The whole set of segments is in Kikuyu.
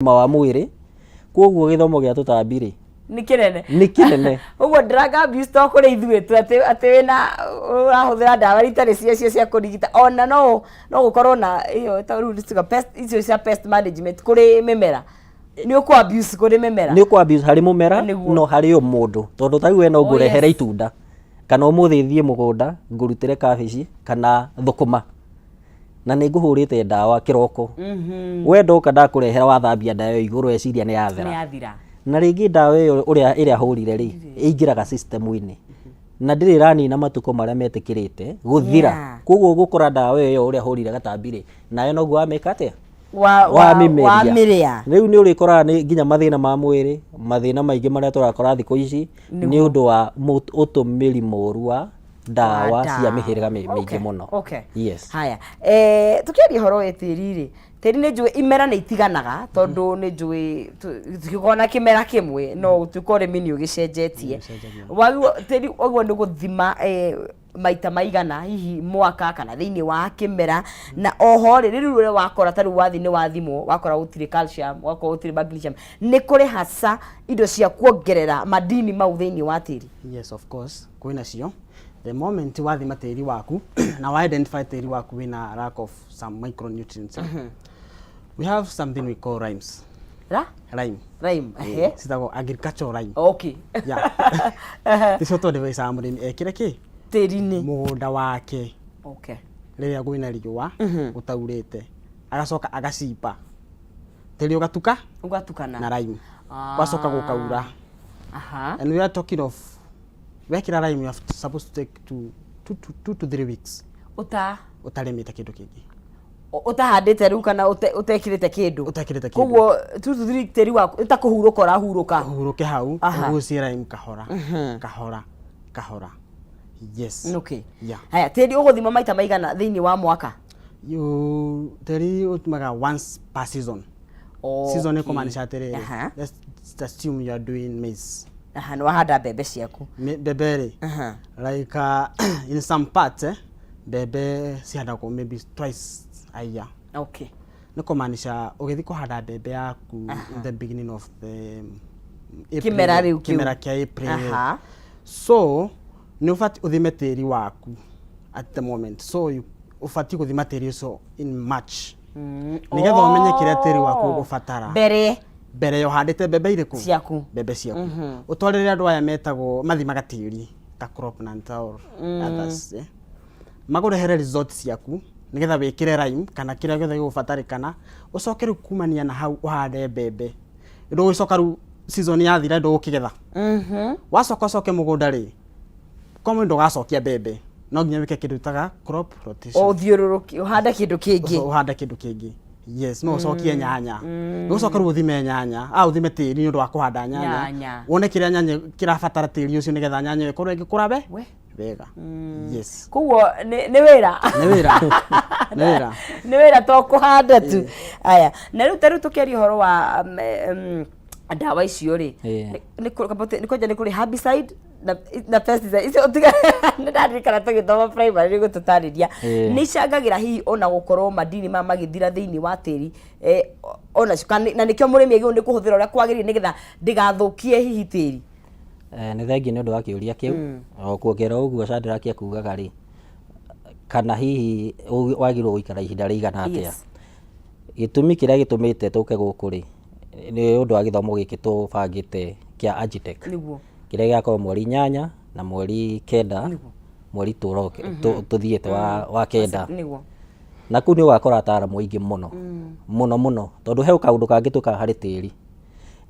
Wa mwĩrĩ. Koguo gĩthomo gĩa tũtambi rĩ, nĩ kĩnene. Nĩ kĩnene. Ũguo drug abuse to kũrĩ ithuĩ tu atĩ wĩna ũrahũthĩra ndawa itarĩ cia cia kũrigita, ona no gũkorwo na ĩyo ta rĩu nĩtuga pest, icio cia pest management kũrĩ mĩmera, nĩ ũkũ abuse kũrĩ mĩmera. Nĩ ũkũ abuse harĩ mũmera. Nĩguo. No harĩ o mũndũ, tondũ ta rĩu we no ngũrehere itunda kana ũmũthĩ thiĩ mũgũnda ngũrutĩre kabici kana thũkũma na nĩ ngũhũrĩte ndawa kĩroko. We ndoka ndakũrehera, wathambia ndawa ĩyo igũrũ, eciria nĩ nĩ yathera. Yathira. Na rĩngĩ ndawa ĩyo ũrĩa ĩrĩa hũrire rĩ, ĩingĩraga system-inĩ na ndĩrĩ ĩranina matukũ marĩa metĩkĩrĩte gũthira. Koguo ũgũkora ndawa ĩyo ũrĩa hũrire gatambi rĩ, nayo noguo wamĩka atĩa? Wa wamĩmeria. Wamĩrĩa. Rĩu nĩ ũrĩkoraga nĩ nginya mathĩna ma mwĩrĩ, mathĩna maingĩ marĩa tũrakora thikũ ici nĩ ũndũ wa ũtũmĩri mũru wa ndawa cia mĩhĩrĩga mĩingĩ mũno. Yes. Haya, tukiaria ũhoro wĩ tĩri rĩ, tĩri nĩ njũĩ imera nĩ itiganaga, tondũ nĩ njũĩ tũtikoragwo na kĩmera kĩmwe, no gũtuĩka ũrĩmi nĩ ũgĩcenjetie. Wagĩrĩirwo tĩri ũguo nĩ gũthima maita maigana hihi mwaka kana thĩinĩ wa kĩmera? Na oho rĩ, rĩu ũrĩa wakora ta rĩu wathi nĩ wathimwo, wakora gũtirĩ calcium, wakora gũtirĩ magnesium, nĩ kũrĩ hasa indo cia kuongerera madini mau thĩinĩ wa tĩri? Yes, of course, kwĩna cio. The moment wathima tĩri waku na wa identify tĩri waku wĩna lack of some micronutrients, we have something we call limes. Ra Lime. Lime, ehe. Citagwo agricultural lime. Yeah, nĩcio tũadvisaga mũrĩmi ekĩre kĩ tĩri-inĩ mũgũnda wake rĩrĩa kwĩna riũa gũtaurĩte, agacoka agacimba tĩri ũgatuka ũgatukana na lime, gwacoka gũkaura. And we are talking of wekĩra lime, you are supposed to take 2 to 3 weeks ũta ũtarĩmĩte kĩndũ kĩngĩ. Ũtahandĩte rĩu kana ũtekĩrĩte kĩndũ. Ũtekĩrĩte kĩndũ. Koguo 2 to 3 tĩri waku nĩ ta kũhurũka ũrahurũka. Ũhurũke hau. Ũgucie lime kahora kahora kahora, yes. Yeah. Haya, tĩri ũgũthima maita maigana thĩinĩ wa mwaka? You tĩri ũtumaga once per season. Season nĩ kũmaanisha atĩrĩrĩ, let's assume you are doing maize. Aha, nĩ wahanda mbembe ciaku. Mbembe rĩ, like in some parts, mbembe cihandagwo maybe twice a year. Nĩ kũmaanisha ũgĩthiĩ kũhanda mbembe yaku in the beginning of the April, Kĩmera rĩu kĩu. Kĩmera kĩa April. So nĩ ũbatiĩ ũthime tĩri waku at the moment, so ũbatiĩ gũthima tĩri ũcio in March nĩgetha ũmenye kĩrĩa tĩri waku ũgũbatara mbere mbere ya ũhandĩte mbembe irĩkũ. Ciaku. Mbembe ciaku. Ũtwarĩre andũ aya metagwo mathimaga tĩri ta Croplant or others, eh? Magũrehere result ciaku nĩgetha wĩkĩre lime kana kĩrĩa gĩothe gĩgũbatarĩkana, ũcoke rĩu kumania na hau ũhande mbembe. Ndũgũcoka rĩu season yathira ndũgũkĩgetha. Wacoka ũcoke mũgũnda rĩ, komwe ndũgacokia mbembe, no nginya wĩke kĩndũ ĩtaga crop rotation. Ũthiũrũrũki ũhande kĩndũ kĩngĩ. Ũhande kĩndũ kĩngĩ, yes. No ũcokie nyanya, ũcoke rĩu ũthime nyanya, a ũthime tĩri nĩ ũndũ wa kũhanda nyanya. Nyanya. Wone kĩrĩa nyanya kĩrabatara tĩri ũcio nĩgetha nyanya ĩyo ĩkorwo ĩgĩkũra we wega, yes. Koguo nĩ wĩra. Nĩ wĩra, nĩ wĩra. Nĩ wĩra to kũhanda tu. Aya, na rĩu ta rĩu tũkĩaria ũhoro wa ndawa icio rĩ, nĩ kwanja nĩ kũrĩ herbicide na pesticide icio ũtiga nĩ ndaririkana tũgĩthoma primary nĩ gũtũtarĩria. Nĩ icangagĩra hihi ona gũkorwo madini maya magĩthira thĩinĩ wa tĩri, onacio na nĩkĩo mũrĩmi agĩrĩirwo nĩ kũhũthĩra ũrĩa kwagĩrĩire nĩgetha ndĩgathũkie hihi tĩri? Nĩ thengiũ nĩ ũndũ wa kĩũria kĩu. O kuongerera ũguo Shadrack akugaga rĩ, kana hihi wagĩrĩirwo gũikara ihinda rĩigana atĩa? Gĩtũmi kĩrĩa gĩtũmĩte tũke gũkũ rĩ, nĩ ũndũ wa gĩthomo gĩkĩ tũbangĩte kĩa Agitech kĩrĩa gĩgakorwo mweri 8 na mweri 9, mweri tũthiĩte wa kenda. Na kũu nĩ ũgakora ataaramu aingĩ mũno mũno mũno, tondũ he kaũndũ kangĩ tũkaga harĩ tĩri.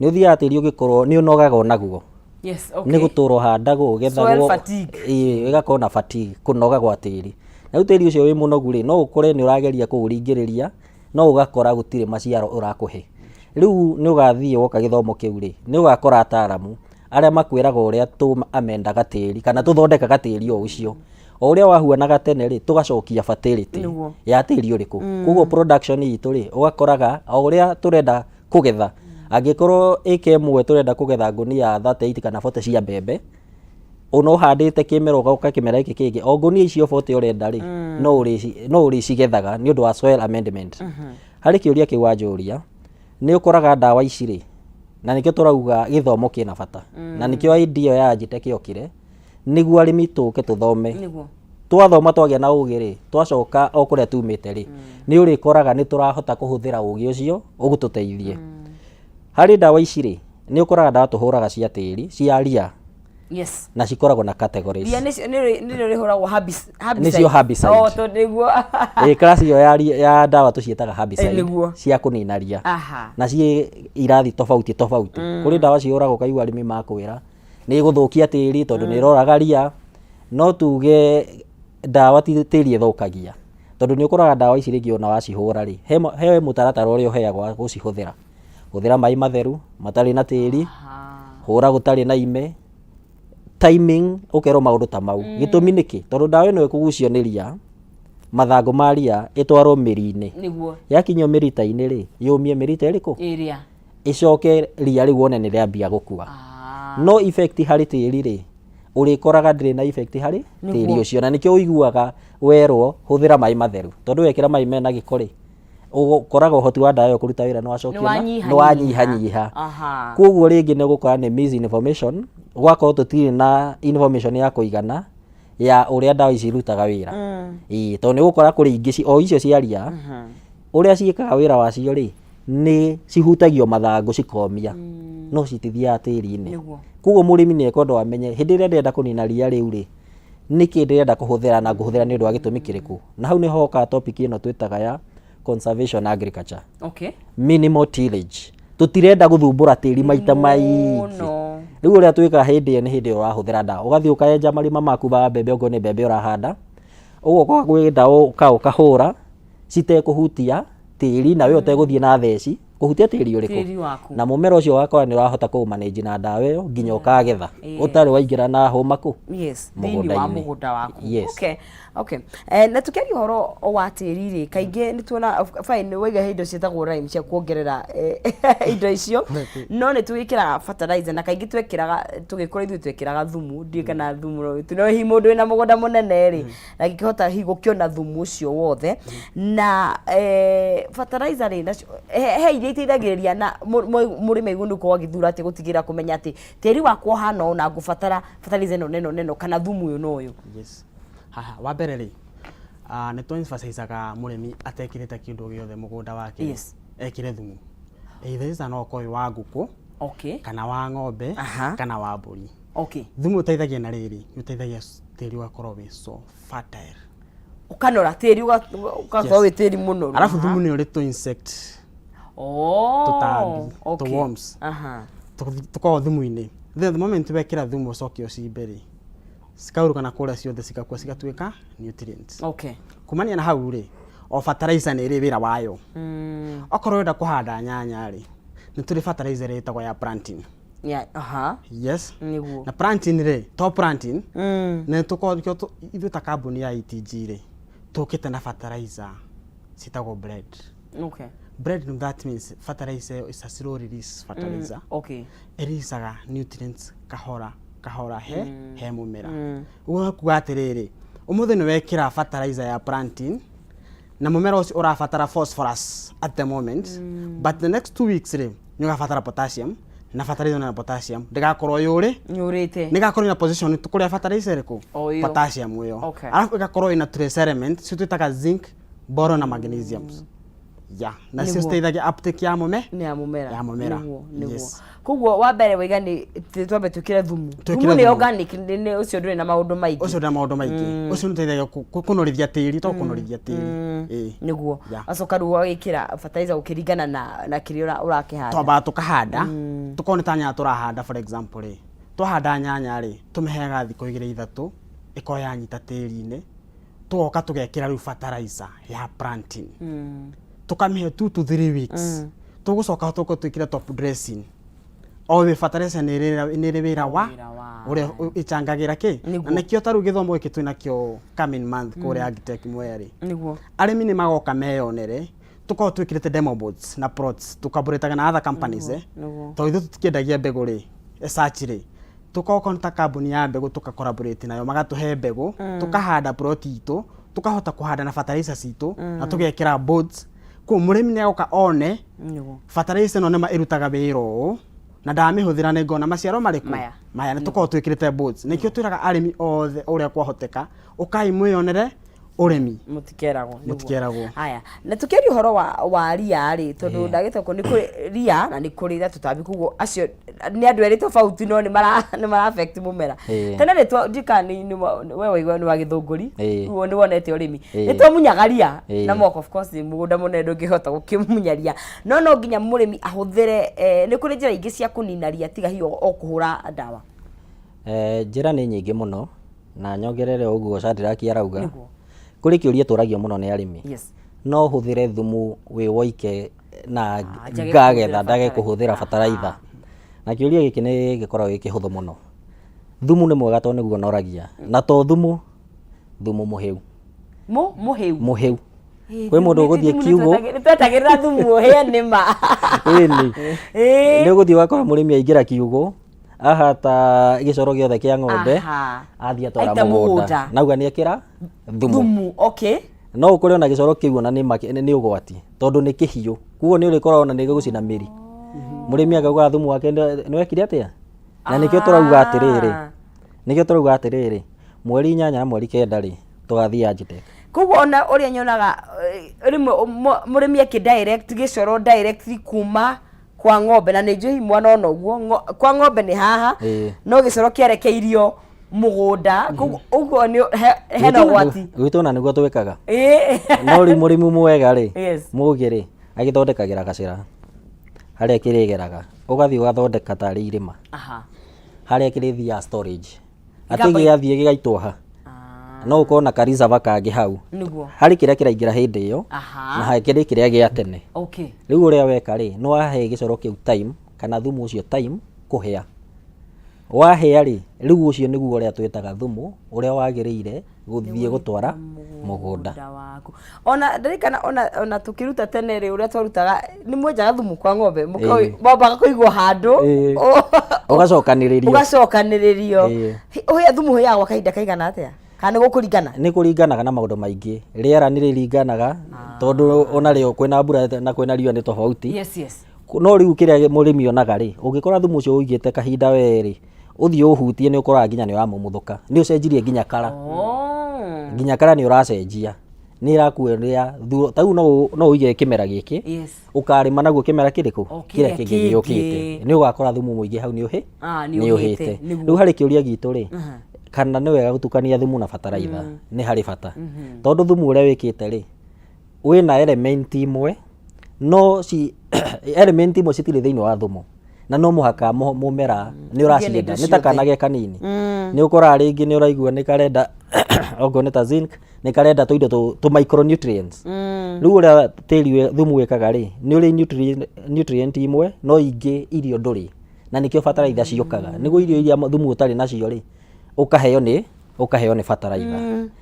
Nĩ ũthiaga tĩri ũgĩkorwo nĩ ũnogaga onaguo nĩ gũtũra ũhandagwo ũgethagwo. Soil fatigue. Ĩĩ, ĩgakorwo na fatigue, kũnoga gwa tĩri. Na rĩu tĩri ũcio wĩ mũnogu rĩ, no ũkore nĩ ũrageria kũũringĩrĩria no ũgakora gũtirĩ maciaro ũrakũhe. Rĩu nĩ ũgathiĩ woka gĩthomo kĩu rĩ, nĩ ũgakora ataaramu arĩa makwĩraga ũrĩa tũ amendaga tĩri kana tũthondekaga tĩri o ũcio o ũrĩa wahuanaga tene rĩ, tũgacokia fertility ya tĩri ũrĩkũ. Koguo production itũ rĩ, ũgakoraga o ũrĩa tũrenda kũgetha, angĩkorwo ĩka ĩmwe tũrenda kũgetha ngũnia 38 kana 40 cia mbembe, ona ũhandĩte kĩmera ũgoka kĩmera gĩkĩ kĩngĩ, o ngũnia icio 40 ũrenda rĩ, no ũrĩcigethaga nĩ ũndũ wa soil amendment. Harĩ kĩũria kĩu wanjũria. Nĩ ũkoraga ndawa ici rĩ, na nĩkĩo tũrauga gĩthomo kĩna bata, na nĩkĩo idea ya Agitech yokire, nĩguo arĩmi tũke tũthome. Twathoma twagĩa na ũgĩ rĩ, twacoka o kũrĩa tumĩte rĩ, nĩ ũrĩkoraga nĩ tũrahota kũhũthĩra ũgĩ ũcio ũgũtũteithie. Harĩ ndawa ici rĩ, nĩ ũkoraga ndawa tũhũraga cia tĩri, cia ria. Na cikoragwo na categories. Ria nĩrĩo rĩhũragwo herbicide. Nĩcio herbicide. Oh, tondũ nĩguo. Ĩĩ, class ĩyo ya ria, ya ndawa tũciĩtaga herbicide. Nĩguo. Cia kũnina ria. Na ciĩ irathi tofauti tofauti. Kũrĩ ndawa cihũragwo ũkaigua arĩmi makwĩra nĩ ĩgũthũkia tĩri tondũ nĩ ĩroraga ria. No tuge ndawa ti tĩri ĩthũkagia, tondũ nĩ ũkoraga ndawa ici rĩngĩ ona wacihũra rĩ, he mũtaratara ũrĩa ũheagwo wa gũcihũthĩra. Hũthĩra maĩ matheru matarĩ na tĩri, hũra gũtarĩ na ime, timing, ũkerwo maũndũ ta mau. Gĩtũmi nĩkĩ? Tondũ ndawa ĩno ĩkũgucio nĩ ria, mathangũ ma ria ĩtwarwo mĩri-inĩ. Yakinyio mĩrita-inĩ rĩ, yũmie mĩrita ĩrĩkũ? Ĩrĩa. Ĩcoke ria rĩu wone nĩ rĩambia gũkua. No effect harĩ tĩri rĩ, ũrĩkoraga ndĩrĩ na effect harĩ tĩri ũcio. Na nĩkĩo ũiguaga werwo hũthĩra maĩ matheru. Tondũ wekĩra maĩ mena gĩko rĩ, ũkoraga ũhoti wa ndawa ĩyo kũruta wĩra nĩ wacokio na nĩ wanyihanyiha. Koguo rĩngĩ nĩ ũgũkora nĩ misinformation, gwakorwo tũtirĩ na information ya kũigana ya ũrĩa ndawa ici irutaga wĩra. Ĩĩ, tondũ nĩ ũgũkora kũrĩ ingĩ o icio cia ria, ũrĩa ciĩkaga wĩra wacio rĩ, nĩ cihutagio mathangũ cikomia, no citithiaga tĩri-inĩ. Koguo mũrĩmi nĩ ekwendwo amenye hĩndĩ ĩrĩa ndĩrenda kũnina ria rĩu rĩ, nĩkĩ ndĩrenda kũhũthĩra na ngũhũthĩra nĩ ũndũ wa gĩtũmi kĩrĩkũ. Na hau nĩho hokaga topic ĩno twĩtaga ya conservation agriculture. Minimal tillage. Tũtirenda gũthumbũra tĩri maita maingĩ. Rĩu ũrĩa twĩkaga hĩndĩ ĩyo nĩ hĩndĩ ĩyo ũrahũthĩra ndawa. Ũgathiĩ ũkaenja marima maku ma mbembe okorwo nĩ mbembe ũrahanda, ũgoka gwĩ ndawa ũka ũkahũra citekũhutia tĩri na we ũtegũthiĩ na theci, kũhutia tĩri ũrĩkũ? Tĩri waku. Na mũmera ũcio wakora nĩ ũrahota kũ manage na ndawa ĩyo nginya ũkagetha. Ũtarĩ waingĩra na hũma kũ? Yes, thĩinĩ wa Mũgũnda-inĩ. mũgũnda waku. Yes. Okay. Okay. Na tũkĩaria ũhoro wa tĩri rĩ, kaingĩ nĩ tuona fine waiga he indo ciĩtagwo lime cia kuongerera indo icio, no nĩ tũgĩkĩraga fertilizer na kaingĩ twekĩraga tũgĩkũra ithuĩ twekĩraga thumu, ndiũĩ kana thumu no no hihi mũndũ wĩna mũgũnda mũnene rĩ, ndangĩkĩhota hihi gũkĩona thumu ũcio wothe, na fertilizer rĩ, nacio he iria iteithagĩrĩria na mũrĩmi agĩrĩirwo nĩ gũkorwo agĩthura atĩ gũtigĩrĩra kũmenya atĩ tĩri wakwa ũhana ũũ na ngũbatara fertilizer ĩno na ĩno na ĩno kana thumu ũyũ na ũyũ. Yes. Haha, wa mbere rĩ, nĩ tũ emphasize-aga mũrĩmi atekĩrĩte kĩndũ gĩothe mũgũnda wake rĩ, ekĩre thumu. Either is no ũkorwo wĩ wa ngũkũ, kana wa ng'ombe, kana wa mbũri. Thumu ũteithagia na rĩrĩ, nĩ ũteithagia tĩri ũgakorwo wĩ so fertile. Ũkanora tĩri ũgakorwo wĩ tĩri mũnoru. Arabu thumu nĩ ũrĩ tũ insect, tũtambi, tũ worms, tũkoragwo thumu-inĩ. Then the moment wekĩra thumu ũcoke ũcimbe rĩ, cikaurũka na kũrĩa ciothe cigakua cigatuĩka nutrients. Kumania na hau rĩ, o fertilizer nĩ ĩrĩ wĩra wayo. Okorwo ũrenda kũhanda nyanya rĩ, nĩ tũrĩ fertilizer ĩrĩa ĩtagwo ya planting. Yes. Na planting rĩ, to planting, nĩ tũkoragwo ithuĩ ta kambuni ya ETG rĩ, tũkĩte na fertilizer ciĩtagwo blend. Blend that means fertilizer ĩyo is a slow release fertilizer. Ĩreleasaga nutrients kahora kahora he he mũmera. Ũguo kuga atĩrĩrĩ, ũmũthĩ nĩ wekĩra fertilizer ya planting na mũmera ũcio ũrabatara phosphorus at the moment, but the next 2 weeks rĩ, nĩ ũgabatara potassium, na fertilizer na potassium ndĩgakorwo yũrĩ Nyũrĩte. nĩgakorwo ina position kũrĩa fertilizer ĩrĩkũ? O ĩyo. Potassium ĩyo. Arabu ĩgakorwo ina trace element cio twĩtaga zinc, boron na magnesium. Yeah, na cio citeithagia uptake ya mũme Nĩ ya mũmera. Ya mũmera. Nĩguo, nĩguo. Yes. Koguo wa mbere waiga nĩ twambe twĩkĩre thumu. Twĩkĩre Thumu nĩ thumu. organic, nĩ ũcio ndũrĩ na maũndũ maingĩ. Ũcio ndũrĩ na maũndũ maingĩ. Ũcio nĩ ũteithagia kũnorithia tĩri, to kũnorithia tĩri. Ĩĩ. Nĩguo. Yeah. Wacoka rĩu ũgagĩkĩra fertilizer gũkĩringana na kĩrĩa ũrakĩhanda. Twambaga tũkahanda, tũkorwo nĩ ta nyanya tũrahanda for example rĩ, twahanda nyanya rĩ, tũmĩheaga thikũ igĩrĩ ithatũ, ĩkorwo yanyita tĩri-inĩ, tũgoka tũgekĩra rĩu fertilizer ya planting. Tũkamĩhe 2 to 3 weeks. Tũgũcoka tũke twĩkĩre top dressing. O wĩ fertilizer nĩ ĩrĩ wĩra wa ũrĩa ĩchangagĩra kĩ. Na nĩkĩo ta rĩu gĩthomo gĩkĩ twĩnakĩo coming month kũrĩa Agritech Mwea rĩ. Arĩmi nĩ magoka meyonere, tũkoragwo twĩkĩrĩte demo boards na plots, tũcollaborate na other companies eh. Tondũ ithuĩ tũtikĩendagia mbegũ rĩ, search rĩ, tũkoka ta kambuni ya mbegũ tũka collaborate nayo, magatũhe mbegũ, tũkahanda plot itũ, tũkahota kũhanda na fertilizer citũ, na tũgekĩra boards. Koguo mũrĩmi nĩ agoka one Nĩguo. fertilizer ĩno nĩma ĩrutaga wĩra ũũ na ndamĩhũthĩra nĩ ngona maciaro marĩkũ? Maya. Maya nĩ tũkoragwo twĩkĩrĩte boards. Nĩkĩo twĩraga arĩmi othe ũrĩa kwahoteka ũkai mwĩyonere ũrĩmi. Mũtikeragwo. Nĩguo. Mũtikeragwo. Haya, na tũkĩaria ũhoro wa ria rĩ, tondũ ndagĩtoko nĩ kũrĩ ria na nĩ kũrĩ na tũtambi, koguo acio nĩ andũ erĩ tofauti no nĩ mara nĩ mara affect mũmera. Tene nĩ twa ndiũĩ kana nĩ we waigua nĩ wa Gĩthũngũri, ũguo nĩ wonete ũrĩmi. Nĩ twamunyaga ria na moko, of course mũgũnda mũnene ndũngĩhota gũkĩmunya ria, no no nginya mũrĩmi ahũthĩre, nĩ kũrĩ njĩra ingĩ cia kũnina ria tiga hihi o kũhũra ndawa. Njĩra nĩ nyingĩ mũno na nyongerere o ũguo Shadrack arauga. Kũrĩ kĩũria tũragio mũno nĩ arĩmi. No hũthĩre thumu wĩ woike na Ah, njage ngagetha kũhũthĩra ndage kũhũthĩra bataraitha? Na kĩũria gĩkĩ nĩ gĩkoragwo gĩ kĩhũthũ mũno. Thumu nĩ mwega tondũ nĩguo ũnoragia, na to thumu, thumu mũhĩu. Mũhĩu? Mũhĩu. Kwĩ mũndũ ũgũthiĩ kiugũ. Nĩ twetagĩrĩra thumu ũhĩe nĩ ma. Ĩni. Nĩ ũgũthiĩ ũgakora mũrĩmi aingĩra kiugũ, ahata gĩcoro gĩothe kĩa ng'ombe, athiĩ atwara Aita mũgũnda. mũgũnda. Nauga nĩ ekĩra thumu. Thumu, okay. No ũkore ona gĩcoro kĩu ona nĩ ũgwati tondũ nĩ kĩhiũ. Koguo nĩ ũrĩkoraga ona nĩ gĩgũcina mĩri. Mũrĩmi akauga thumu wake nĩ wekire atĩa? Na nĩkĩo tũrauga atĩrĩrĩ, nĩkĩo tũrauga atĩrĩrĩ, mweri 8 na mweri 9 rĩ, tũgathiĩ Agitech. Koguo ona ũrĩa nyonaga rĩmwe mũrĩmi akĩ direct gĩcoro directly kuma kwa ng'ombe, na nĩ njũĩ hihi mwana ona ũguo kwa ng'ombe nĩ haha, no gĩcoro kĩarekeirio mũgũnda, koguo ũguo nĩ hena ũgwati. Gwitũ ona nĩguo twĩkaga. No rĩu mũrĩmi mwega rĩ, mũgĩ rĩ, agĩthondekagĩra gacĩra harĩa kĩrĩgeraga, ũgathiĩ ũgathondeka tarĩ irĩma harĩa kĩrĩthiaga storage. Atĩ gĩathiĩ gĩgaitwo ha, no ũkorwo na ka reserve kangĩ hau. Harĩ kĩrĩa kĩraingĩra hĩndĩ ĩyo na hakĩrĩ kĩrĩa gĩa tene. Rĩu ũrĩa weka rĩ, nĩ wahe gĩcoro kĩu time kana thumu ũcio time kũhĩa. Wahĩa rĩ, rĩu ũcio nĩguo ũrĩa twĩtaga thumu ũrĩa wagĩrĩire gũthiĩ gũtwara mũgũnda. Waku. Ona ndirikana ona tũkĩruta tene rĩ, ũrĩa twarutaga nĩ mwenjaga thumu kwa ng'ombe, mwambaga kũigwo handũ, ũgacokanĩrĩrio. Ũgacokanĩrĩrio. Ũhĩa thumu ũhĩaga gwa kahinda kaigana atĩa? Kana nĩ gũkũringana? Nĩ kũringanaga na maũndũ maingĩ. Rĩera nĩ rĩringanaga tondũ ona rĩo kwĩna mbura na kwĩna riũa nĩ tofauti. Yes, yes. No rĩu kĩrĩa mũrĩmi onaga rĩ, ũngĩkora thumu ũcio ũigĩte kahinda we rĩ, ũthiĩ ũhutie nĩ ũkoraga nginya nĩ ũramumuthũka. Nĩ ũcenjirie nginya kara. Nginya kara nĩ ũracenjia. Nĩ ĩrakuonia, ta rĩu no ũige kĩmera gĩkĩ, ũkarĩma naguo kĩmera kĩrĩkũ? Kĩrĩa Kĩrĩa kĩngĩ gĩũkĩte. Nĩ ũgakora thumu mũingĩ hau nĩ nĩ ũhĩte. Rĩu harĩ kĩũria gitũ rĩ, kana nĩ wega gũtukania thumu na bataraitha? Nĩ harĩ bata. Tondũ thumu ũrĩa wĩkĩte rĩ, wĩna element imwe, no ci element imwe citirĩ thĩinĩ wa thumu. Na no mũhaka mũmera nĩ ũracienda, nĩ ta kana ge kanini. Nĩ ũkoraga rĩngĩ nĩ ũraigua nĩ karenda okorwo nĩ ta zinc, nĩ karenda tũindo tũ micronutrients. Rĩu ũrĩa tĩri thumu wĩkaga rĩ, nĩ ũrĩ nutrient imwe, no ingĩ irio ndũrĩ. Na nĩkĩo bataraitha ciũkaga. Nĩguo irio iria thumu ũtarĩ nacio rĩ, ũkaheo nĩ bataraitha.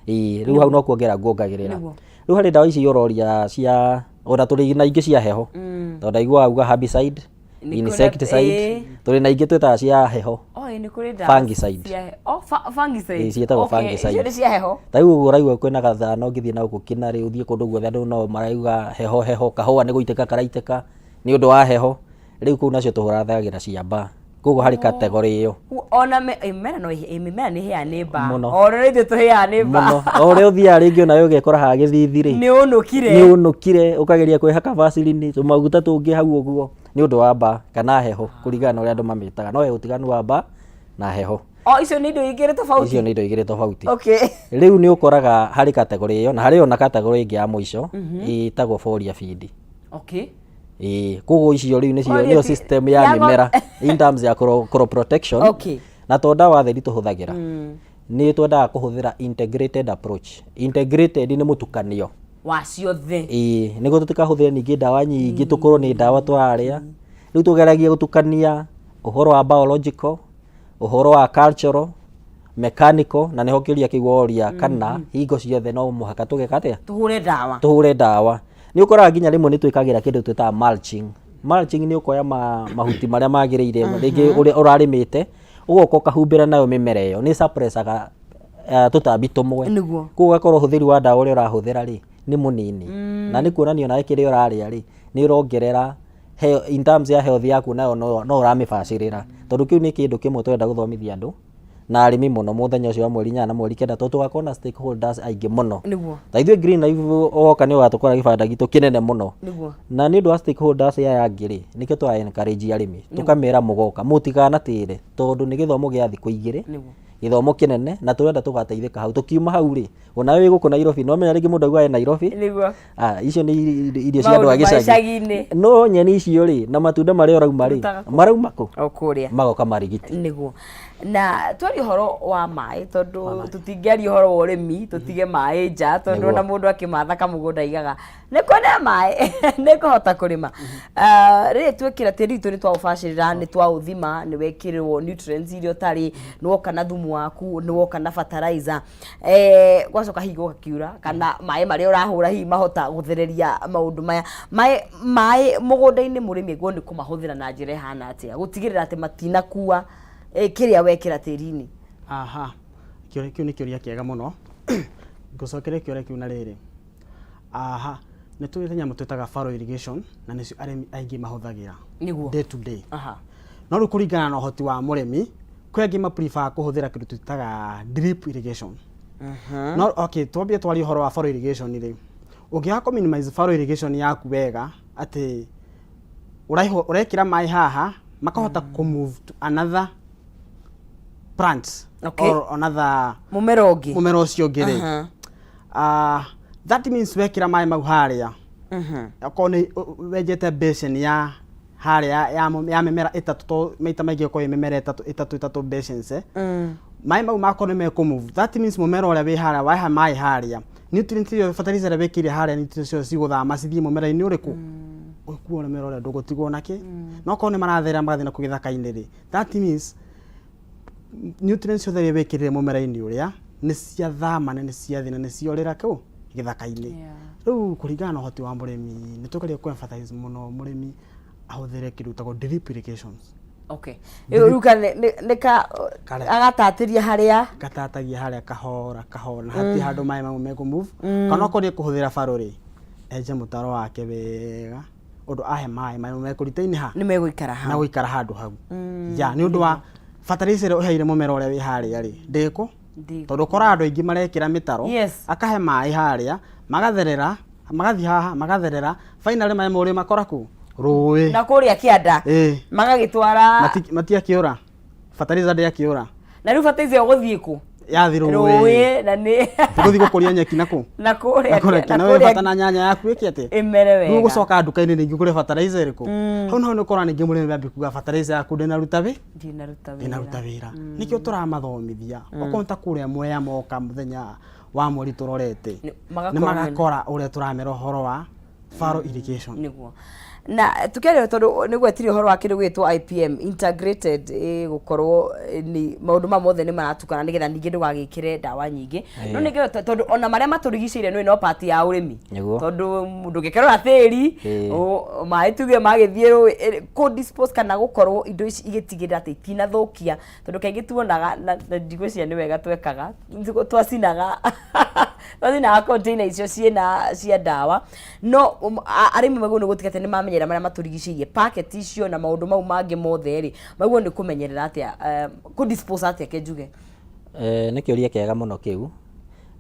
Ĩĩ, rĩu hau no kuongerera nguongagĩrĩra. Rĩu harĩ ndawa ici ũroria cia, ona tũrĩ na ingĩ cia heho. Tondũ ndaigua wauga herbicide, insecticide, tũrĩ na ingĩ twĩtaga cia heho. Fungicide. Fungicide. Ĩĩ, ciĩtagwo fungicide. Icio nĩ cia heho. Ta rĩu ũguo ũraigua kwĩna gathana ũngĩthiĩ na gũkũ Kĩnarĩ, ũthiĩ kũndũ guothe andũ no marauga heho heho, kahũa nĩ gũitĩka karaitĩka nĩ ũndũ wa heho. Rĩu kũu nacio tũhũragĩra cia mbaa. Koguo harĩ category ĩyo. Ona mĩmera no mĩmera nĩ ĩhĩaga nĩ mbaa. Mũno. Ona ithuĩ tũhĩaga nĩ mbaa. Mũno. O ũrĩa ũthiaga rĩngĩ onawe ũgekora haha gĩthithi rĩ. Nĩ ũnũkire. Nĩ ũnũkire ũkageria kwĩhaka Vaseline tũmaguta tũngĩ hau ũguo nĩ ũndũ wa mbaa kana heho kũringana na ũrĩa andũ mamĩtaga. No he ũtiganu wa mbaa na heho. O icio nĩ indo igĩrĩ tofauti. Icio nĩ indo igĩrĩ tofauti. Okay. Rĩu nĩ ũkoraga harĩ category ĩyo na harĩ ona category ĩngĩ ya mũico ĩtagwo foliar feed. Okay. Ĩĩ, koguo icio rĩu nĩcio Foliar nĩyo system ya ya mĩmera in terms ya crop protection. Okay. Na to ndawa theri tũhũthagĩra. Nĩ twendaga kũhũthĩra integrated approach. Integrated nĩ mũtukanio. Wa ciothe. Ĩĩ, nĩguo tũtikahũthĩre ningĩ ndawa nyingĩ tũkorwo nĩ ndawa tũrarĩa. Rĩu tũgeragia gũtukania ũhoro wa biological, ũhoro wa cultural, mechanical, na nĩho kĩũria kĩu woria kana hingo ciothe no mũhaka tũgeka atĩa? Tũhũre ndawa. Tũhũre ndawa. Nĩ ũkoraga nginya rĩmwe nĩ twĩkagĩra kĩndũ twĩtaga mulching. Mulching nĩ ũkoya mahuti marĩa magĩrĩire rĩngĩ ũrĩa ũrarĩmĩte, ũgoka ũkahumbĩra nayo mĩmera ĩyo, nĩ suppressaga tũtambi tũmwe. Nĩguo. Koguo ũgakorwo ũhũthĩri wa ndawa ũrĩa ũrahũthĩra rĩ, Nĩ mũnini, na nĩ kuonania onawe kĩrĩa ũrarĩa rĩ, nĩ ũrongerera in terms ya health yaku, nayo no ũramĩbacĩrĩra, tondũ kĩu nĩ kĩndũ kĩmwe tũrenda gũthomithia andũ na arĩmi mũno mũthenya ũcio wa mweri 8 na mweri 9, tondũ tũgakorwo na stakeholders aingĩ mũno. Ta ithuĩ Green Life, woka nĩ ũgatũkora gĩbanda gitũ kĩnene mũno. Na nĩ ũndũ wa stakeholders aya angĩ rĩ, nĩkĩo tũra encourage arĩmi, tũkamera mũgoka mũtikanatĩre, tondũ nĩ gĩthomo gĩa thikũ 2, gĩthomo kĩnene, na tũrenda tũgateithĩka hau. Tũkiuma hau rĩ, onawe wĩ gũkũ Nairobi, no menya rĩngĩ mũndũ augaga e Nairobi. Ah, icio nĩ irio cia andũ a Maũndũ ma gĩcagi. Icagi-inĩ. No nyeni icio rĩ, na matunda marĩa ũrauma rĩ, Tũrutaga kũ? Marauma kũ? O kũrĩa. Magoka marigiti. Nĩguo, na twaria ũhoro wa maĩ, tondũ tũtingĩaria ũhoro wa ũrĩmi tũtige maĩ nja, tondũ ona mũndũ akĩmatha kamũgũnda aigaga nĩ kwĩna maĩ nĩ ngũhota kũrĩma. Ah, rĩrĩ twĩkĩra tĩri witũ, nĩ twaũbacĩrĩra, nĩ twaũthima, nĩ wekĩrwo nutrients iria ũtarĩ, nĩ woka na thumu waku, nĩ woka na fertilizer, gwacoka hihi gũgakiura kana maĩ marĩa ũrahũra hihi mahota gũthereria maũndũ maya maĩ mũgũnda-inĩ, mũrĩmi agĩrĩirwo nĩ kũmahũthĩra na njĩra ĩhana atĩa gũtigĩrĩra atĩ matinakua kĩrĩa wekĩra tĩri-inĩ? Aha, kĩũria kĩu nĩ kĩũria kĩega mũno. Ngũcokeria kĩũria kĩu na rĩrĩ, aha, nĩ tũrĩ nyamũ twĩtaga furrow irrigation, na nĩcio arĩmi aingĩ mahũthagĩra day to day. No rĩu kũringana na ũhoti wa mũrĩmi, kwĩ angĩ ma prefer kũhũthĩra kĩndũ twĩtaga drip irrigation. No okay, twambie twarie ũhoro wa furrow irrigation rĩ, ũngĩaga kũ minimize furrow irrigation yaku wega, atĩ ũraihũ ũrekĩra maĩ haha makahota kũ move to another plant or another mũmera ũngĩ. Mũmera ũcio ũngĩ rĩ, that means wekĩra maĩ mau harĩa, okorwo nĩ wenjete basin ya harĩa ya mĩmera ĩtatũ, to maita maingĩ ĩkoragwo ĩ mĩmera ĩtatũ ĩtatũ ĩtatũ basins, maĩ mau makorwo nĩ mekũ move, that means mũmera ũrĩa wĩ harĩa wahe maĩ harĩa, nutrient ĩyo, fertilizer ĩrĩa wĩkĩire harĩa, nutrients ciothe cigũthama cithiĩ mũmera-inĩ ũrĩkũ ũkuo, mũmera ũrĩa ndũgũtigwo nakĩ. No okorwo nĩ maratherera magathiĩ na kũu gĩthaka-inĩ rĩ, that means nutrients ciothe iria wĩkĩrire mũmera-inĩ ũrĩa nĩ ciathama na nĩ ciathiĩ na nĩ ciorĩra kũ gĩthaka-inĩ. Rĩu kũringana na ũhoti wa mũrĩmi, nĩ tũgeria kũ emphasize mũno mũrĩmi ahũthĩre kĩndũ gĩtagwo drip irrigations. Okay, rĩu ka nĩ ka Karĩa. Agatatĩria harĩa. Gatatagia harĩa kahora kahora, na hatirĩ handũ maĩ mau mekũ move. Kana okorwo nĩ ekũhũthĩra furrow rĩ, enje mũtaro wake wega ũndũ ahe maĩ, maĩ mekũrita-inĩ ha nĩ megũikara na hau. Gũikara handũ hau ya nĩ ũndũ wa fertilizer ĩrĩa ũheire mũmera ũrĩa wĩ harĩa rĩ, ndĩkũ Ndĩkũ. Tondũ ũkoraga andũ aingĩ marekĩra mĩtaro, akahe maĩ harĩa, magatherera, magathiĩ haha, magatherera, finally maĩ mau rĩ, makora kũ rũĩ. Na kũrĩa kĩanda. Magagĩtwara. Matiakĩũra, fertilizer ndĩakĩũra. Na rĩu fertilizer ũgũthiĩ kũ? Yathi rũĩ. Rũĩ na nĩ tũgũthiĩ gũkũria nyeki nakũ? Na kũrĩa. Na kũrĩa. Na na wĩ kũrĩa. Bata na nyanya yaku ĩke atĩa? Ĩmere Rĩu wega. ũgũcoka nduka-inĩ rĩngĩ ũgũre fertilizer ĩrĩkũ? Hau naho nĩ ũkora ningĩ mũrĩmi ambia kuga fertilizer yaku ndĩnaruta wĩ Ndinaruta wĩra. Ndĩnaruta wĩra. Nĩkĩo tũramathomithia. Okorwo nĩ ta kũrĩa Mwea moka mũthenya wa mweri tũrorete, magakorwo nĩ magakora ũrĩa tũramera ũhoro wa furrow irrigation. Nĩguo, na tukĩaria, tondũ nĩ gwetirie ũhoro wa kĩndũ gĩgwĩtwo IPM, integrated, gũkorwo nĩ maũndũ ma mothe nĩ maratukana, nĩgetha ningĩ ndũgagĩkĩre ndawa nyingĩ. No ningĩ tondũ ona marĩa matũrigicĩirie nĩ no part ya ũrĩmi. Tondũ ndũngĩkerora tĩri, maĩ tuge magĩthiĩ rũĩ, kũ dispose kana gũkorwo indo ici igĩtigĩrĩra atĩ itinathũkia, tondũ kaingĩ tuonaga na ndigwĩciria nĩ wega twekaga, twacinaga container icio ciĩna cia ndawa. No arĩmi magĩrĩirwo nĩ gũtiga atĩ nĩ mamenyerera marĩa matũrigicĩirie, packet icio na maũndũ mau mangĩ mothe rĩ, magĩrĩirwo nĩ kũmenyerera atĩa, kũ dispose atĩa, ke njuge? Nĩ kĩũria kĩega mũno kĩu,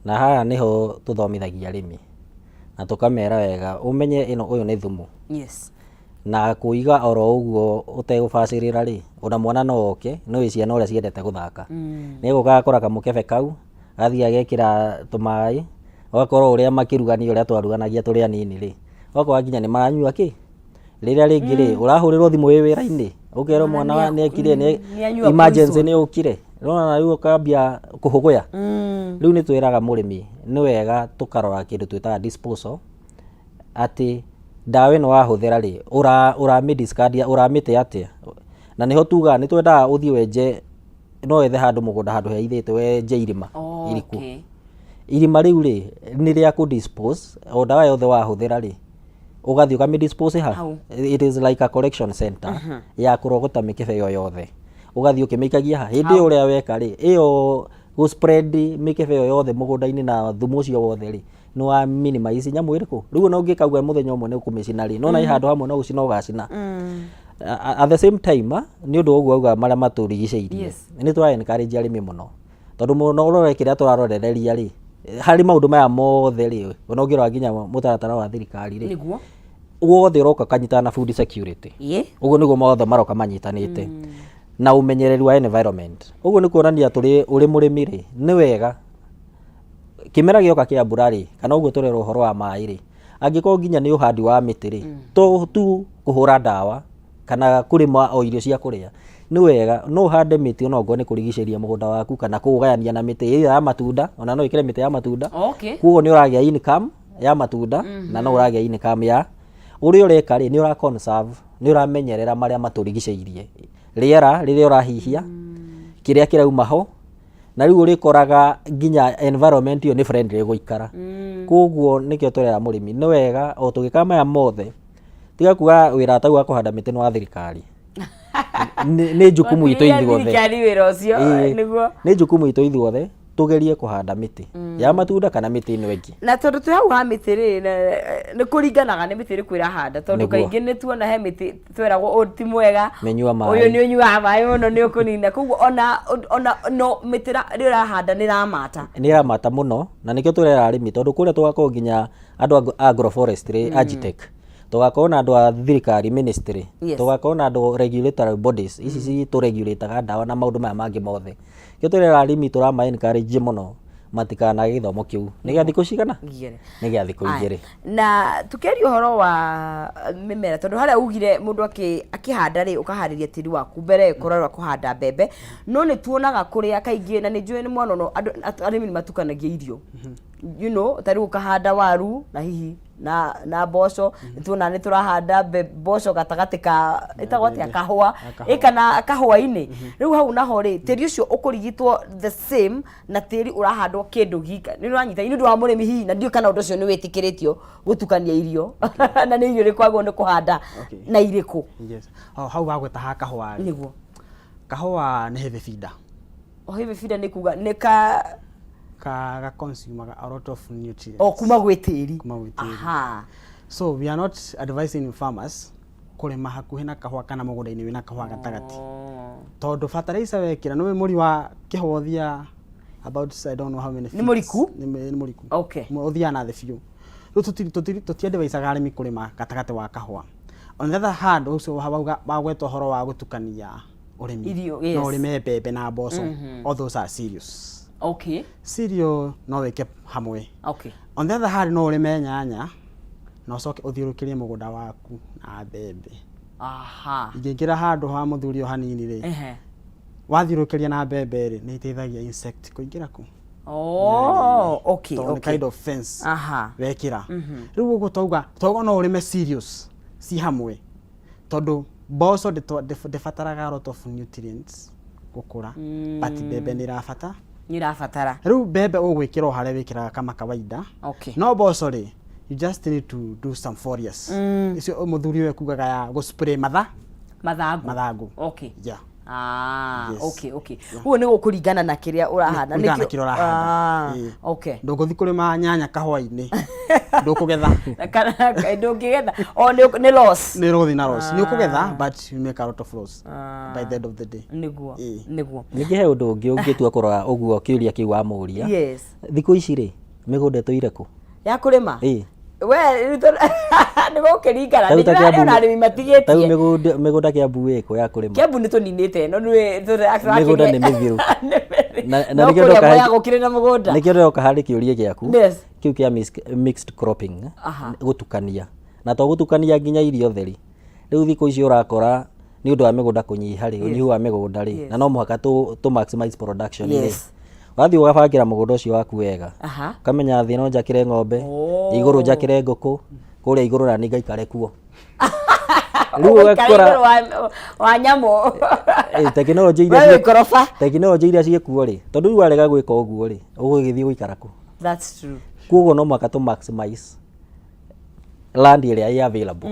na haha nĩho tũthomithagia arĩmi na tũkamera wega ũmenye ĩno ũyũ nĩ thumu. Na kũiga oro ũguo ũtegũbacĩrĩra rĩ, ona mwana no oke, nĩ ũĩ ciana ũrĩa ciendete gũthaka, nĩ egũka agakora kamũkebe kau, agathiĩ agekĩra tũmaĩ, ũgakorwo ũrĩa makĩrugania, ũrĩa twaruganagia tũrĩ anini rĩ, ũgakora nginya nĩ maranyua kĩ rĩrĩa rĩngĩ rĩ, ũrahũrĩrwo thimũ wĩ wĩra-inĩ, ũkerwo mwana wa nĩekire nĩ nĩanyua emergency poison. Nĩ ũkire nĩwona rĩu ũkambia kũhũgũya. Rĩu nĩ twĩraga mũrĩmi nĩ wega tũkarora kĩndũ twĩtaga disposal, atĩ ndawa ĩno wahũthĩra rĩ, ũramĩ discard, ũramĩte atĩa? Na nĩho tugaga nĩ twendaga ũthiĩ wenje, no wethe handũ mũgũnda, handũ hehithĩte, wenje irima iriku. Irima rĩu rĩ, nĩ rĩa kũ dispose o ndawa yothe wahũthĩra rĩ, ũgathiĩ ũkamĩ dispose ha. Hau. It is like a collection center ya kũrogota mĩkebe ĩyo yothe, ũgathiĩ ũkĩmĩikagia ha. Hĩndĩ ĩyo ũrĩa weka rĩ, ĩyo gũ spread mĩkebe ĩyo yothe mũgũnda-inĩ na thumu ũcio wothe rĩ, Nĩ wa minimize nyamũ ĩrĩkũ? Rĩu ona ũngĩkauga mũthenya ũmwe nĩ ũkũmĩcina rĩ, nona ĩ handũ hamwe no gũcina ũgacina. At the same time, nĩ ũndũ wa ũguo auga marĩa matũrigicĩirie, nĩ tũra encourage arĩmi mũno, tondũ mũno ũrore kĩrĩa tũrarorereria rĩ, harĩ maũndũ maya mothe rĩ, ona ũngĩrora nginya mũtaratara wa thirikari rĩ, wothe ũroka ũkanyitana na food security. Ũguo nĩguo mothe maroka manyitanĩte na ũmenyereri wa environment. Ũguo nĩ kuonania tũrĩ ũrĩ mũrĩmi rĩ, nĩ wega kĩmera gĩoka kĩa mbura rĩ, kana ũguo tũrerwo ũhoro wa maĩ rĩ, angĩkorwo nginya nĩ ũhandi wa mĩtĩ rĩ, to tu kũhũra ndawa kana kũrĩma o irio cia kũrĩa, nĩ wega no ũhande mĩtĩ ona okorwo nĩ kũrigicĩria mũgũnda waku kana kũũgayania na mĩtĩ ĩyo ya matunda, ona no wĩkĩre mĩtĩ ya matunda. Koguo nĩ ũragĩa income ya matunda na no ũragĩa income ya ũrĩa ũreka rĩ, nĩ ũra conserve, nĩ ũramenyerera marĩa matũrigicĩirie, rĩera rĩrĩa ũrahihia, kĩrĩa kĩrauma ho, na rĩu ũrĩkoraga nginya environment ĩyo nĩ friendly gũikara. Koguo nĩkĩo tũrera mũrĩmi nĩ wega o tũgĩka maya mothe, tiga kuga wĩra tau wa kũhanda mĩtĩ nĩ wa thirikari. Nĩ jukumu itũ ithuothe. Thirikari wĩra ũcio. Nĩguo. Nĩ jukumu itũ ithuothe tũgerie kũhanda mĩtĩ ya matunda kana mĩtĩ ĩno ĩngĩ. Na tondũ twĩ hau ha mĩtĩ rĩ, nĩ kũringanaga nĩ mĩtĩ ĩrĩkũ ĩrahanda, tondũ kaingĩ nĩ tuona he mĩtĩ tweragwo ũyũ ti mwega, Mĩnyua maĩ. Ũyũ nĩ ũnyuaga maĩ mũno, nĩ ũkũnina. Koguo ona no mĩtĩ rĩrĩa ũrahanda nĩ ĩramata. Nĩ ĩramata mũno, na nĩkĩo tũrera arĩmi, tondũ kũrĩa tũgakorwo nginya andũ a agroforestry, agitech, tũgakorwo na andũ a thirikari ministry, tũgakorwo na andũ regulatory bodies ici citũregulataga ndawa na maũndũ maya mangĩ mothe. Nĩkĩo tũrera arĩmi, tũrama encourage mũno matikanage gĩthomo kĩu. Nĩ gĩa thikũ cigana? 2. Nĩ gĩa thikũ 2. Na tukĩaria ũhoro wa mĩmera, tondũ harĩa ugire mũndũ akĩhanda rĩ, ũkaharĩria tĩri waku mbere ĩkorerwo kũhanda mbembe, no nĩ tuonaga kũrĩa kaingĩ, na nĩ njũĩ nĩ mwana ũno, andũ arĩmi nĩ matukanagia irio, ta rĩu ũkahanda waru na hihi na mboco. Nĩ tuonaga nĩ tũrahanda mboco gatagatĩ ka ĩtagwo atĩa, kahũa. Kahũa. Ĩ kana kahũa-inĩ. Rĩu hau naho rĩ, tĩri ũcio ũkũrigitwo the same na tĩri ũrahandwo kĩndũ gika? Nĩ ũranyita? Nĩ ũndũ wa mũrĩmi hihi, na ndiũĩ kana ũndũ ũcio nĩ wĩtĩkĩrĩtio gũtukania irio, na nĩ irio irĩkũ agwo nĩ kũhanda na irĩkũ? Yes. Oh, hau wagweta ha kahũa rĩ. Kahũa nĩ heavy feeder. O heavy feeder nĩ kuga nĩ ka Ka consume a lot of nutrients. O kuma gwĩ tĩri. Kuma gwĩ tĩri. So we are not advising farmers kũrĩma hakuhĩ na kahũa kana mũgũnda-inĩ wĩna kahũa gatagatĩ. Tondũ fertilizer wekĩra, nĩ mũri wa kĩhũa ũthiaga about, I don't know how many Nĩ feet. Mũriku? Nĩ mũriku. Ũthiaga na thĩ biũ. Rĩu tũtiadvisaga arĩmi kũrĩma gatagatĩ wa kahũa. On the other hand, ũcio wauga wagweta ũhoro wa gũtukania ũrĩmi. Irio, yes. No ũrĩme mbembe na mboco. All those are cereals. Cereal no wĩke hamwe. On the other hand, no ũrĩme nyanya na ũcoke ũthiũrũrũkĩrie mũgũnda waku na mbembe. Ingĩingĩra handũ ha mũthuri o hanini rĩ, wathiũrũrũkĩria na mbembe rĩ, nĩ iteithagia insect kũingĩra kũ. Tondũ nĩ kind of fence wekĩra. Rĩu ũguo twauga no ũrĩme cereals ci hamwe, tondũ mboco ndĩbataraga a lot of nutrients gũkũra, but mbembe nĩ ĩrabata. Nĩ ĩrabatara. Rĩu mbembe ũgwĩkĩra o harĩa wĩkĩraga kama kawaida. No mboco rĩ, you just need to do some foliars. Icio mũthuri ũyũ ekugaga ya gũ spray mathangũ. Mathangũ. Yeah. Yes. Okay. Ũguo nĩ gũkũringana na kĩrĩa ũrahanda. Kũringana na kĩrĩa ũrahanda. Ĩĩ. Ndũngũthiĩ kũrĩma nyanya kahũa-inĩ, ndũkũgetha. Kana ndũngĩgetha o nĩ loss. Nĩ ũgũthiĩ na loss. Nĩ ũkũgetha, but you make a lot of loss by the end of the day. Nĩguo. Ningĩ he ũndũ ũngĩ ũngĩtua kũrora ũguo kĩũria kĩu wamũria. Thikũ ici rĩ, mĩgũnda ĩtũire kũ? Ya kũrĩma? Ĩĩ. We rĩu nĩ gũkĩringana. Tarĩu nĩ ta ndĩrarĩ Kiambu ona arĩmi matigĩtie. Tarĩu mĩgũnda Kiambu ĩkũ ya kũrĩma? Kiambu nĩ tũninĩte no nĩ Mĩgũnda nĩ mĩthiru. Na no nĩkĩo kũrĩa ndoka Mwea gũkĩrĩ na mũgũnda. Nĩkĩo ndĩroka harĩ kĩũria gĩaku kĩu kĩa mixed cropping, gũtukania, na to gũtukania nginya irio theri. Rĩu thikũ ici ũrakora nĩ ũndũ wa mĩgũnda kũnyiha rĩ, ũnyihu wa mĩgũnda rĩ, na no mũhaka tũ maximize production rĩ, wathiĩ ũgabangĩra mũgũnda ũcio waku wega, ũkamenya thĩ no njakĩre ng'ombe, igũrũ njakĩre ngũkũ, kũrĩa igũrũ na niĩ ngaikare kuo. Rĩu Ũgũikara ũgakora igũrũ wa nyamũ. Tekinoronjĩ iria We wĩ ngoroba. Tekinoronjĩ iria ciĩkuo rĩ, tondũ rĩu warega gwĩka ũguo rĩ, ũgũgĩthiĩ gũikara kũ? That's true. Koguo no mũhaka tũ maximize land ĩrĩa ĩ available,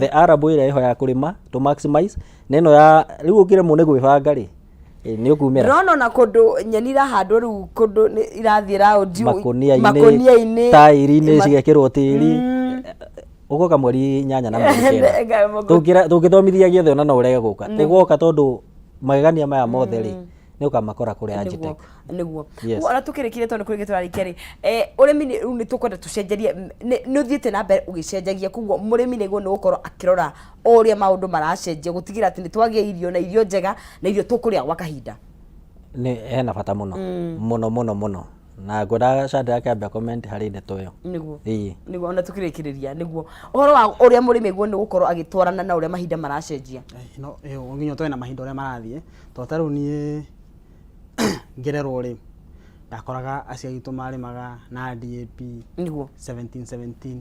the arable ĩrĩa ĩho ya kũrĩma, tũ maximize na ĩno ya rĩu ũngĩremwo nĩ gwĩbanga rĩ, Ĩ, nĩ ũkumĩra. Ndĩrona ona kũndũ nyeni irahandwo rĩu kũndũ irathiĩ raũndi makũnia-inĩ, makũnia-inĩ taĩri-inĩ cigekĩrwo tĩri. Ũgoka mweri 8 na mweri 9. Tũngĩthomithia gĩothe ona no ũrege gũka. Nĩ woka tondũ magegania maya mothe rĩ, nĩ ũkamakora kũrĩa Agitech. Nĩguo. Yes. Ona tũkĩrĩkire tondũ kũrĩ tũrarĩkia rĩ, ũrĩmi rĩu nĩ tũkwenda tũcenjerie, nĩ ũthiĩte na mbere ũgĩcenjagia, koguo mũrĩmi nĩguo nĩ gũkorwo akĩrora o ũrĩa maũndũ maracenjia gũtigĩrĩra atĩ nĩ twagĩa irio na irio njega na irio tũkũrĩa gwa kahinda. Nĩ hena bata mũno mũno mũno mũno, na ngwendaga Shadrack ambe comment harĩ ndeto ĩyo. Nĩguo. Ĩĩ. Nĩguo, ona tũkĩrĩkĩrĩria nĩguo ũhoro wa ũrĩa mũrĩmi guo nĩ gũkorwo agĩtwarana na ũrĩa mahinda maracenjia. No ĩyo nginya ũtware na mahinda ũrĩa marathiĩ, tondũ ta rĩu niĩ ngĩrerwo rĩ, ndakoraga aciari aitũ marĩmaga na DAP 17 17,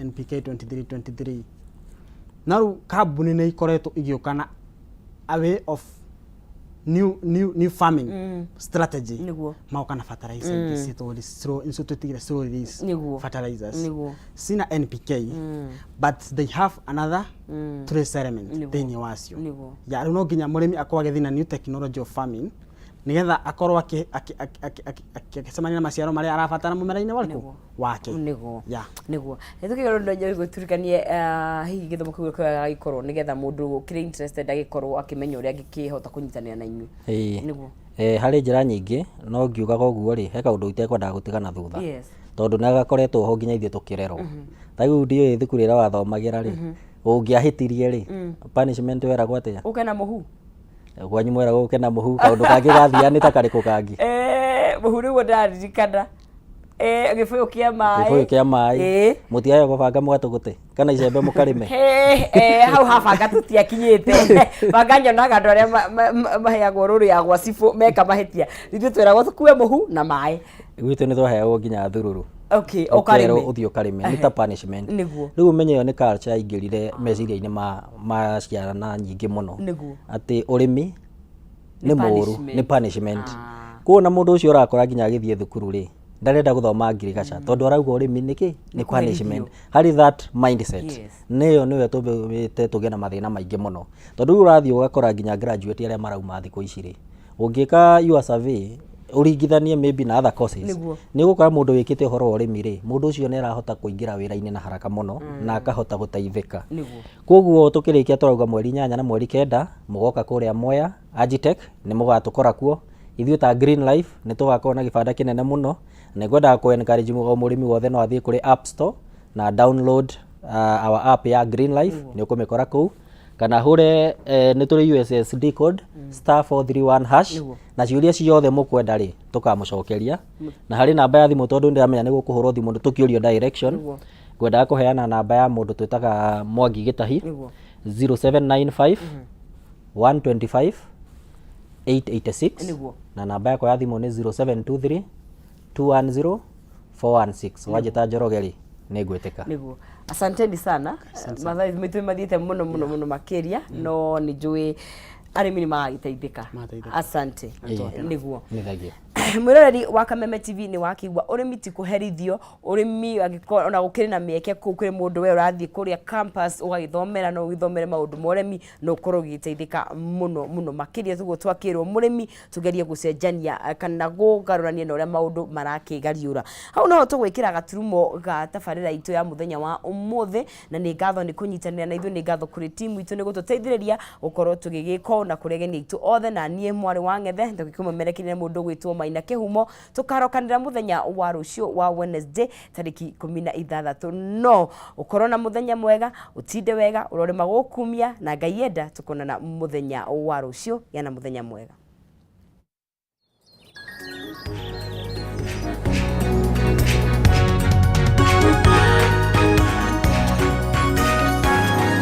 NPK 23 23, na rĩu kambuni nĩ ikoretwo igĩũka na a way of new farming strategy. Magoka na fertilizer ingĩ ciĩtagwo slow, nĩcio twĩtigire slow release fertilizers. Cina NPK, but they have another trace element thĩinĩ wacio. Ya rĩu no nginya mũrĩmi akorwo agĩthiĩ na new technology of farming nĩgetha akorwo akĩcemania na maciaro marĩa arabatara mũmera-inĩ warĩkũ wake. Yeah. Nĩguo nĩ tũkĩgerwo no nyoĩ gũturikanie hihi gĩthomo kĩu kĩrĩa gĩkorwo nĩgetha mũndũ ũkĩrĩ interested agĩkorwo akĩmenya ũrĩa angĩkĩhota kũnyitanĩra na inyuĩ. Ĩĩ. Nĩguo. Harĩ njĩra nyingĩ, no ngiugaga ũguo rĩ, he kaũndũ itekwendaga gũtigana thutha. Tondũ nĩ gakoretwo ho nginya ithuĩ tũkĩrerwo. Ta rĩu ndiũĩ thukuru ĩrĩa wathomagĩra rĩ, ũngĩahĩtirie rĩ, punishment weragwo atĩa? Ũke na mũhu. Kwanyu mweragwo ũke na mũhu, kaũndũ kangĩ gathiaga nĩ ta karĩkũ kangĩ? Mũhu nĩguo ndĩraririkana. Gĩbũyũ kĩa maĩ. Gĩbũyũ kĩa maĩ. Ĩĩ. Mũtiayo gũbanga mũgatũgũte kana icembe mũkarĩme? Hau ha banga tũtiakinyĩte. Banga nyonaga andũ arĩa maheagwo rũrũ ya gwa cibũ meka mahĩtia. Ithuĩ twĩragwo tũkue mũhu na maĩ. Gwitũ nĩ twaheagwo nginya thururu. Okay, ũkerwo ũkarĩme. Ũthiĩ ũkarĩme, nĩ ta punishment. Rĩu ũmenye ĩyo nĩ culture yaingĩrire meciria-inĩ ma ciana nyingĩ mũno. Atĩ ũrĩmi nĩ mũru, nĩ punishment. Punishment. Koguo na mũndũ ũcio ũrakora nginya agĩthiĩ thukuru rĩ, ndarenda gũthoma ngirigaca tondũ arauga ũrĩmi nĩ kĩ? Nĩ punishment. Harĩ that mindset. Nĩyo nĩyo ĩtũmĩte tũgĩe na mathĩna maingĩ mũno. Tondũ rĩu ũrathiĩ ũgakora nginya graduate arĩa marauma thikũ ici rĩ, ũngĩka your survey ũringithanie maybe na other courses, nĩ ũgũkora mũndũ wĩkĩte ũhoro wa ũrĩmi rĩ, mũndũ ũcio nĩ arahota kũingĩra wĩra-inĩ na haraka mũno na akahota gũteithĩka. Koguo tũkĩrĩkia tũrauga mweri 8 na mweri 9 mũgoka kũrĩa Mwea Agitech, nĩ mũgatũkora kuo. Ithuĩ ta Green Life nĩ tũgakorwo na gĩbanda kĩnene mũno, na nĩngwendaga kũ encourage o mũrĩmi wothe no athiĩ kũrĩ App Store na download our app ya Green Life, nĩ ũkũmĩkora kũu, kana hũre nĩ tũrĩ USSD code *431#, na ciũria ciothe mũkwenda rĩ, tũkamũcokeria. Na harĩ namba ya thimũ, tondũ ndĩramenya nĩ gũkũhũrwo thimũ tũkĩũrio direction, ngwendaga kũheana namba ya mũndũ twĩtaga Mwangi Gĩtahi, 0795 125 886, na namba yakwa ya thimũ nĩ 0723 210 416. Wanjĩta Njoroge rĩ, nĩ ngwĩtĩka. Nĩguo, asanteni sana. Mathaa maitũ mathiĩte mũno mũno mũno makĩria, no nĩ njũĩ arĩmi nĩ magagĩteithĩka. Magateithĩka. Asante. Nĩguo. Nĩ thengiũ. Mwĩroreri wa Kameme TV, nĩ wakĩigua ũrĩmi ti kũherithio. Ũrĩmi angĩkorwo ona gũkĩrĩ na mĩeke kũu, kũrĩ mũndũ we ũrathiĩ kũrĩa campus ũgagĩthomera, no ũgĩthomere maũndũ ma ũrĩmi na ũkorwo ũgĩteithĩka mũno mũno makĩria. Tũguo twakĩrwo mũrĩmi tũgerie gũcenjania kana kũgarũrania na ũrĩa maũndũ marakĩgariũra. Hau noho tũgwĩkĩra gaturumo ga tabarĩra itũ ya mũthenya wa ũmũthĩ, na nĩ ngatho nĩ kũnyitanĩra na ithuĩ, nĩ ngatho kũrĩ timu itũ nĩ gũtũteithĩrĩria gũkorwo tũgĩgĩka ũũ, na kũrĩ ageni aitũ othe, na niĩ mwarĩ wa ng'ethe tũgĩkũmemerekeria na mũndũ ũgwĩtwo Maina Kĩhumo. Tũkarokanĩra mũthenya wa rũciũ wa Wednesday tarĩki 16. No ũkorwo na mũthenya mwega, ũtinde wega, ũrore magũkumia, na Ngai enda tũkonana mũthenya wa rũciũ. Gĩa na mũthenya mwega.